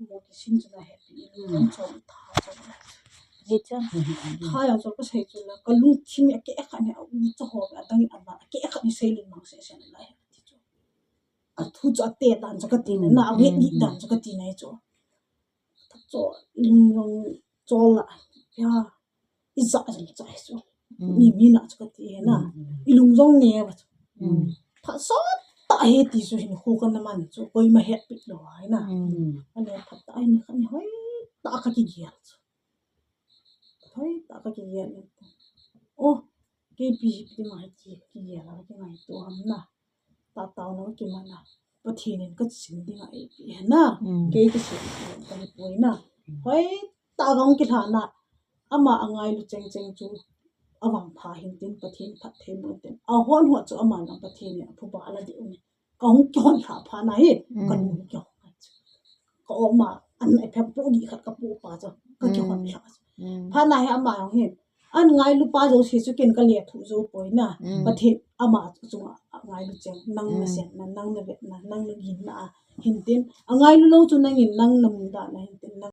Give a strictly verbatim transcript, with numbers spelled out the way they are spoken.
Mo kisin chu na happy. Kan chom tha chom. Ye cha. Tha ya chu ka sei chu la ka lungthim a ke khat ni a u cha ho a dang a la ke khat ni sei lin mang se se la happy chu. A thu chu a te dan chu ka ti na, a wet ni dan chu ka ti na chu. Chu lung lung chu la ya i za jong cha chu. Ni mi na chu ka ti na. I lung jong ne ba chu. Pha so ta he ti chu hin khu ka na man chu koima happy lo ai na. Ane pha ta ai ni kha ni hoi ta ka ki gel chu. Hoi ta ka ki gel ni. Oh, ke pi pi ma ki ki gel la ki ngai to ham na. Ta tao na ki ma na. Pathen in ka sin ding a e pi na. Ke ki sin ka ni poi na. Hoi ta gong ki la na. Ama a ngailu cheng cheng chu a vangpha hin tin Pathen phatthei mo tin. A hon ho chu ama na Pathen in a phuba la di um. Ka hung kihon lha pha na hi, ka nu kihon. Ka oma an ai phem pu ni khat ka pu pa chu, ka kihon lha chu. Pha na hi ama hung hi. An ngailu pa jouse chu ken ka le thu jo poi na. Pathen ama chu chunga ngailu cheng, nang na sen na, nang na vet na, nang na gin na a hin tin. A ngailu lo chu nang in nang na mun da na hin tin, nang